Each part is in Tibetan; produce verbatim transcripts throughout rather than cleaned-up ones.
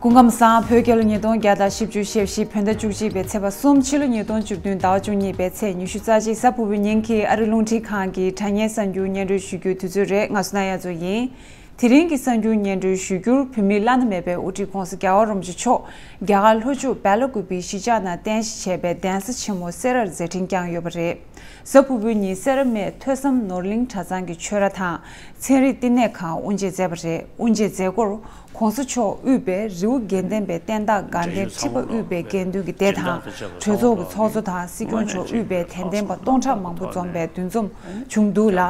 སྐུ་ཁམས་བཟང་། བོད་རྒྱལ་ལོ་ཉིས་སྟོང་བརྒྱ་དང་བཞི་བཅུ་ཞེ་བཞི་བོད་ཟླ་བཅུ་གཅིག་པའི་ཚེས་པ་གསུམ། ཕྱི་ལོ་ཉིས་སྟོང་བཅུ་བདུན་ཟླ་བ་བཅུ་གཉིས་པའི་ཚེས་ཉི་ཤུ་རྩ་གཅིག་གཟའ་ཕུར་བུའི་ཉིན་གྱི་ཨ་རི་རླུང་འཕྲིན་ཁང་གི་དྲ་བརྙན་གསར་འགྱུར་སྙན་སྒྲོན་ཞུ་རྒྱུའི་དུས་ཚོད་རེད། ང་སོ་ན་ཡ་ཛོ་ཡིན། དེ་རིང་གི་གསར་འགྱུར་སྙན་སྒྲོན་ཞུ་རྒྱུར། བོད་མིའི་བླ་ན་མེད་པའི་དབུ་ཁྲིད་༸གོང་ས་༸རྒྱལ་བ་རིན་པོ་ཆེ་མཆོག་རྒྱ་གར་ལྷོ་ཕྱོགས་སྦེ་ལ་ཀུ་པེའི་གཞིས་ཆགས་ནང་རྟེན་གཞི་བྱས་པའི་གདན་ས་ཆེན་མོ་སེ་རར་མཛད་འཕྲིན་བསྐྱངས་ཡོད་པ་རེད། གཟའ་ཕུར་བུའི་ཉིན་སེ་ར་སྨད་ཐོས་བསམ་ནོར་གླིང་གྲྭ་ཚང་གི་ཆོས་ར་དང་ཚན་རིག་བསྟི་གནས་ཁང་དབུ་འབྱེད་མཛད་པ་རེད། དབུ་འབྱེད་མཛད་སྒོར་༸གོང་ས་མཆོག་དབུས་པའི་རི་བོ་དགེ་ལྡན་པའི་བསྟན་བདག་དགའ་ལྡན་ཁྲི་པ་དབུས་པའི་དགེ་འདུན་གྱི་སྡེ་དང་གྲོས་ཚོགས་ཀྱི་ཚོགས་གཙོ་དང་སྲིད་སྐྱོང་མཆོག་དབུས་པའི་དད་ལྡན་པ་སྟོང་ཕྲག་མང་པོ་འཛོམས་པའི་འདུ་འཛོམས་བྱུང་འདུག་ལ།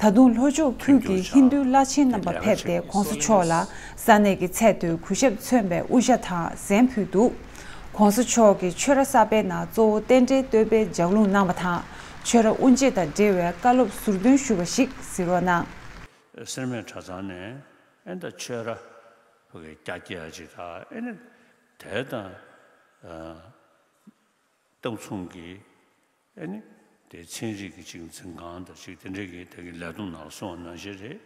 ད་དུང་ལྷོ་ཕྱོགས་ཁུལ་གྱི་ཧིན་རྡུ་བླ་ཆེན་རྣམ་པ་ཕེབས་ཏེ་༸གོང་ས་མཆོག་ལ་ས་གནས་ཀྱི་ཚད་མཐོའི་གུས་ཞབས་མཚོན་པའི་དབུ་ཞྭ་དང་གཟན་ཕུལ་འདུག ༸གོང་ས་མཆོག་གི་ཆོས་ར་གསར་པའི་ནང་གཙོ་བོ་རྟེན་འབྲེལ་བསྟོད་པའི་ལྗགས་ལུང་གནང་བ་དང་། ཆོས་ར་དབུ་འབྱེད་དང་འབྲེལ་བའི་བཀའ་སློབ་ཟུར་འདོན་ཞུས་པ་ཞིག་གཟིགས་རོགས་གནང་། སེར་སྨད་གྲྭ་ཚང་ནས་ཨེ་ད་ཆོས་ར་ཕ་གི་རྒྱ་སྐྱེད་ཡ་ཅིག་དང་ཨེ་ནི་དེ་དང་། སྟབས་མཚུངས་ཀྱི་ཨེ་ནི་དེ་ཚན་རིག་གི་ཅིག་འཛིན་ཁང་དང་ཅིག་དེ་འདྲའི་གི་དེ་གི་ལས་བསྡོམས་ནང་ལ་སོང་བ་ནང་བཞིན་རེད་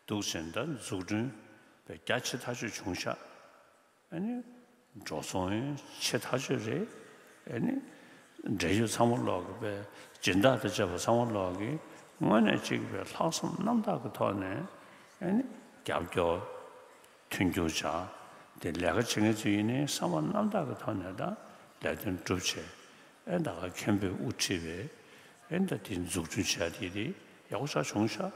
འདུག་ཟེར། ད་འཛུགས་སྐྲུན་དཔེ་རྒྱ་ཆེ་ཐག་ཆོད་བྱུང་ཤག་ཨེ་ནི་འགྲོ་སོང་ཆེ་ཐག་ཆོད་རེད། ཨེ་ནི་འབྲེལ་ཡོད་ཚང་མ་ལོག་གི་དཔེ་སྦྱིན་བདག་དང་བཅས་པ་ཚང་མ་ལོག་གི་དངོས་གནས་ཅིག་དཔེ་ལྷག་བསམ་རྣམ་དག་གི་ཐོག་ནས་ཨེ་ནི་རྒྱབ་སྐྱོར། མཐུན་འགྱུར་བྱ། དེ་ལས་ཀ་བྱེད་མཁན་ཚོ་ཡིན་ནའི་བསམ་པ་རྣམ་དག་གི་ཐོག་ནས་ད་ལས་དོན་སྒྲུབ་བྱས། ཨེ་ད་ག་མཁན་པོས་དབུ་ཁྲིད་པའི་ཨེ་ད་དེ་འཛུགས་སྐྲུན་བྱས་དེ་དེ་ཡག་པོ་ཞེ་དྲག་བྱུང་ཤག་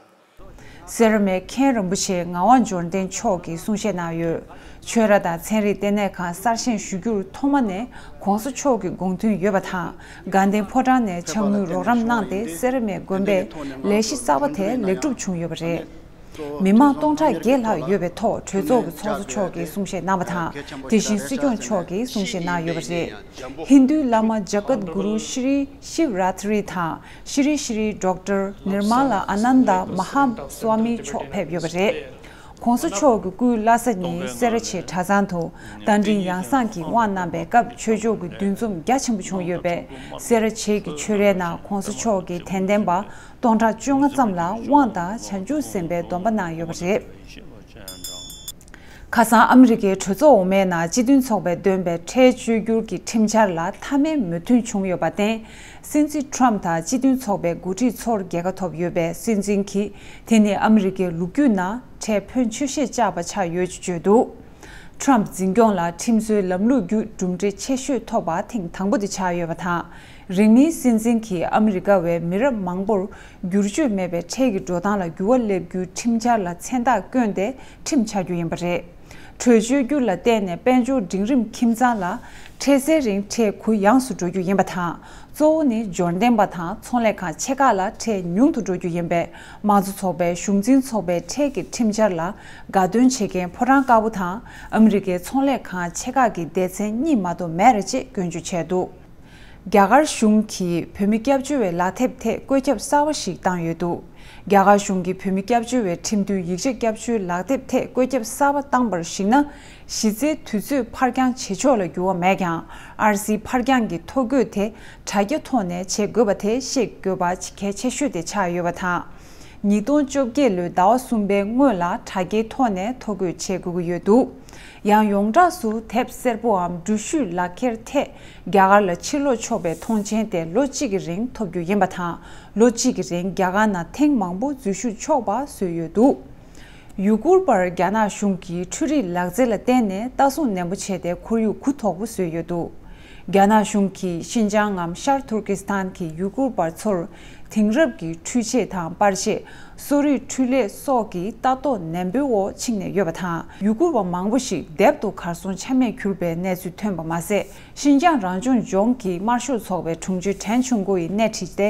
སེར་སྨད་མཁན་རིན་པོ་ཆེ་ངག་དབང་འབྱོར་ལྡན་མཆོག་གིས་གསུང་བཤད་གནང་ཡོད། ཆོས་ར་དང་ཚན་རིག་ལྟེ་གནས་ཁང་གསར་བཞེངས་ཞུ་རྒྱུར་ཐོག་མ་ནས་༸གོང་ས་མཆོག་གི་དགོངས་མཐུན་ཡོད་པ་དང་། དགའ་ལྡན་ཕོ་བྲང་ནས་ཕྱག་དངུལ་རོགས་རམ་གནང་སྟེ་སེར་སྨད་དགོན་པའི་ལས་གཞི་གསར་པ་དེ་ལེགས་གྲུབ་བྱུང་ཡོད་པ་རེད། མི་མང་སྟོང་ཕྲག་བརྒྱད་ལྷག་ཡོད་པའི་ཐོག་གྲོས་ཚོགས་ཀྱི་ཚོགས་གཙོ་མཆོག་གིས་གསུང་བཤད་གནང་བ་དང་། དེ་བཞིན་སྲིད་སྐྱོང་མཆོག་གིས་གསུང་བཤད་གནང་ཡོད་པ་རེད། ཧིན་རྡུའི་བླ་མ་ཇ་ཀཏ་གུ་རུ་ཤྲི་ཤིབ་རཱ་ཐི་རི་དང་ཤྲི་ཤྲི་ཌོག་ཊར་ནིར་མ་ལ་ཨ་ནན་ད་མ་ཧཱ་སྭ་མི་མཆོག་ཕེབས་ཡོད་པ་རེད། ༸གོང་ས་མཆོག་གི་སྐུའི་བླ་གཟའ་ཉིན་སེ་ར་བྱེས་གྲྭ་ཚང་དུ་རྟ་མགྲིན་ཡང་གསང་གི་དབང་གནང་བའི་སྐབས་ཆོས་ཕྱོགས་ཀྱི་འདུ་འཛོམས་རྒྱ་ཆེན་པོ་བྱུང་ཡོད་པས། སེ་ར་བྱེས་ཀྱི་ཆོས་རའི་ནང་༸གོང་ས་མཆོག་གི་དད་ལྡན་པ་སྟོང་ཕྲག་བཅོ་ལྔ་ཙམ་ལ་དབང་དང་བྱང་ཆུབ་སེམས་དཔའི་སྡོམ་པ་གནང་ཡོད་པ་རེད། ཁ་སང་ཨ་མི་རི་ཀའི་གྲོས་ཚོགས་འོག་མའི་ནང་སྤྱི་མཐུན་ཚོགས་པས་འདོན་པའི་ཁྲལ་གཅོད་རྒྱུར་གྱི་ཁྲིམས་འཆར་ལ་མཐའ་མའི་མོས་མཐུན་བྱུང་ཡོད་པར་བརྟེན། སྲིད་འཛིན་ཊམ་དང་སྤྱི་མཐུན་ཚོགས་པའི་འགོ་ཁྲིད་ཚོར་རྒྱལ་ཁ་ཐོབ་ཡོད་པས། སྲིད་འཛིན་གྱིས་དེ་ནི་ཨ་མི་རི་ཀའི་ལོ་རྒྱུས་ནང་ཁྲལ་ཕོན་ཆེ་ཤོས་བཅག་པ་ཆགས་ཡོད་ཅེས་བརྗོད་འདུག་ཊམ་འཛིན་སྐྱོང་ལ་ཁྲིམས་བཟོའི་ལམ་ལུགས་བརྒྱུད་གྲུབ་འབྲས་ཆེ་ཤོས་ཐོབ་པ་ཐེངས་དང་པོ་དེ་ཆགས་ཡོད་པ་དང་། རིང་མིན་སྲིད་འཛིན་གྱིས་ཨ་མི་རི་ཀ་བའི་མི་རབས་མང་པོར་བསྒྱུར་བཅོས་མེད་པའི་ཁྲལ་གྱི་འགྲོ་སྟངས་ལ་འགྱུར་བ་སླེབས་རྒྱུའི་ཁྲིམས་འཆར་ལ་མཚན་རྟགས་བསྐྱོན་ཏེ་ཁྲིམས་ཆགས་རྒྱུ་ཡིན་པ་རེད། གྲོས་ཆོད་རྒྱུ་ལ་བརྟེན་ནས་དཔལ་འབྱོར་འབྲིང་རིམ་ཁྱིམ་ཚང་ལ་ཁྲལ་སེལ་རིང་ཁྲལ་གུ་ཡངས་སུ་འགྲོ་རྒྱུ་ཡིན་པ་དང་། གཙོ་བོ་ནི་འབྱོར་ལྡན་པ་དང་ཚོང་ལས་ཁང་ཆེ་ཁག་ལ་ཁྲལ་ཉུང་དུ་འགྲོ་རྒྱུ་ཡིན་པས། དམངས་གཙོ་ཚོགས་པའི་གཞུང་འཛིན་ཚོགས་པའི་ཁྲལ་གྱི་ཁྲིམས་འཆར་ལ་དགའ་སྟོན་བྱེད་མཁན་ཕོ་བྲང་དཀར་པོ་དང་ཨ་མི་རི་ཀའི་ཚོང་ལས་ཁང་ཆེ་ཁག་གི་སྡེ་ཚན་གཉིས་མ་གཏོགས་མེད་རེད་ཅེས་སྐྱོན་བརྗོད་བྱས་འདུག་རྒྱ་གར་གཞུང་གིས་བོད་མི་སྐྱབས་བཅོལ་བའི་ལག་དེབ་ཐད་བཀོད་ཁྱབ་གསར་བ་ཞིག་བཏང་ཡོད་འདུག་རྒྱ་གར་གཞུང་གིས་བོད་མི་སྐྱབས་བཅོལ་བའི་ཁྲིམས་མཐུན་ཡིག་ཆ་བསྐྱར་བཅོས་ལག་དེབ་ཐད་བཀོད་ཁྱབ་གསར་བ་བཏང་བར་གཞིགས་ན། གཞི་རྩའི་དུས་ཚོད་ཕར་འགྱངས་བྱེད་ཕྱོགས་ལ་འགྱུར་བ་མེད་ཀྱང་། ཨར་སིའི་ཕར་འགྱངས་ཀྱི་ཐོ་འགོད་དེ་དྲ་རྒྱ་ཐོག་ནས་བྱེད་དགོས་པ་དེ་ཤེས་དགོས་པ་གལ་ཆེ་ཤོས་དེ་ཆགས་ཡོད་པ་དང་། ཉིས་སྟོང་བཅོ་བརྒྱད་ལོའི་ཟླ་བ་གསུམ་པའི་སྔོན་ལ་དྲ་རྒྱའི་ཐོག་ནས་ཐོ་འགོད་བྱེད་དགོས་ཀྱི་ཡོད་འདུག་ཡང་ཡོངས་གྲགས་སུ་དེབ་སེར་པོའམ་འགྲུལ་བཞུད་ལག་འཁྱེར་ཐད་རྒྱ་གར་ལ་ཕྱིར་ལོག་ཆོག་པའི་མཐོང་མཆན་དེ་ལོ་གཅིག་གི་རིང་ཐོབ་རྒྱུ་ཡིན་པ་དང་། ལོ་གཅིག་གི་རིང་རྒྱ་གར་ནང་ཐེངས་མང་པོ་འཛུལ་ཞུགས་ཆོག་པ་བཟོས་ཡོད་འདུག་ཡུ་གུར་བར་རྒྱ་ནག་གཞུང་གིས་འཕྲུལ་རིག་ལག་རྩལ་ལ་བརྟེན་ནས་ལྟ་སྲུང་ནན་པོ་བྱས་ཏེ་ཁོར་ཡུག་གུ་དོག་པོ་བཟོས་ཡོད་འདུག་རྒྱ་ནག་གཞུང་གིས་ཤིན་ཅང་ངམ་ཤར་ཐུར་ཀི་སི་ཐན་གྱི་ཡུ་གུར་བར་ཚོར་དེང་རབས་ཀྱི་འཕྲུལ་ཆས་དང་པར་ཆས། གསོ་རིག་འཕྲུལ་ལས་སོགས་ཀྱི་ལྟ་རྟོག་ནན་པོའི་འོག་ཕྱིན་ནས་ཡོད་པ་དང་། ཡུ་གུར་བ་མང་པོ་ཞིག་དེབ་ཏུ་གར་སོང་ཆ་མེད་གྱུར་པའི་གནས་ཚུལ་ཐོན་པ་མ་ཟད། ཤིན་ཅང་རང་སྐྱོང་ལྗོངས་ཀྱི་དམར་ཤོག་ཚོགས་པའི་དྲུང་ཆེ་ཁྲེན་ཆུང་ཀོ་ཡིས་སྣེ་ཁྲིད་དེ།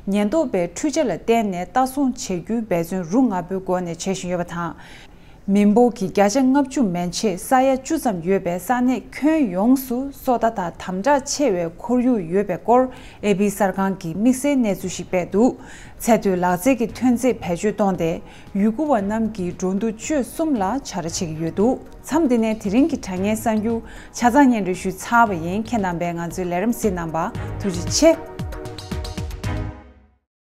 ཉེན་རྟོག་པས་འཕྲུལ་ཆས་ལ་བརྟེན་ནས་ལྟ་སྲུང་བྱེད་རྒྱུའི་འབད་བརྩོན་རུ་ང་པོའི་སྒོ་ནས་བྱེད་བཞིན་ཡོད་པ་དང་། མི་འབོར་གྱི་བརྒྱ་ཆ་ལྔ་བཅུ་མན་ཆད་ས་ཡ་བཅུ་ཙམ་ཡོད་པའི་ས་གནས་ཁྱོན་ཡོངས་སུ་སོ་ལྟ་དང་དམ་དྲག་ཆེ་བའི་ཁོར་ཡུག་ཡོད་པའི་སྐོར་ཨེ་པི་གསར་ཁང་གིས་དམིགས་བསལ་གནས་ཚུལ་ཞིག་སྤེལ་འདུག་ཚད་མཐོའི་ལག་རྩལ་གྱི་ཐོན་རྫས་བེད་སྤྱོད་བཏང་སྟེ། ཡུ་གུར་བ་རྣམས་ཀྱི་འགྲོ་འདུག་སྤྱོད་གསུམ་ལ་བྱ་ར་བྱེད་ཀྱི་ཡོད་འདུག་མཚམས་འདི་ནས་དེ་རིང་གི་དྲ་བརྙན་གསར་འགྱུར་ཆ་ཚང་སྙན་སྒྲོན་ཞུས་ཚར་བ་ཡིན། ཁྱེད་རྣམ་པས་ང་ཚོའི་ལས་རིམ་གཟིགས་གནང་བར་ཐུགས་རྗེ་ཆེ།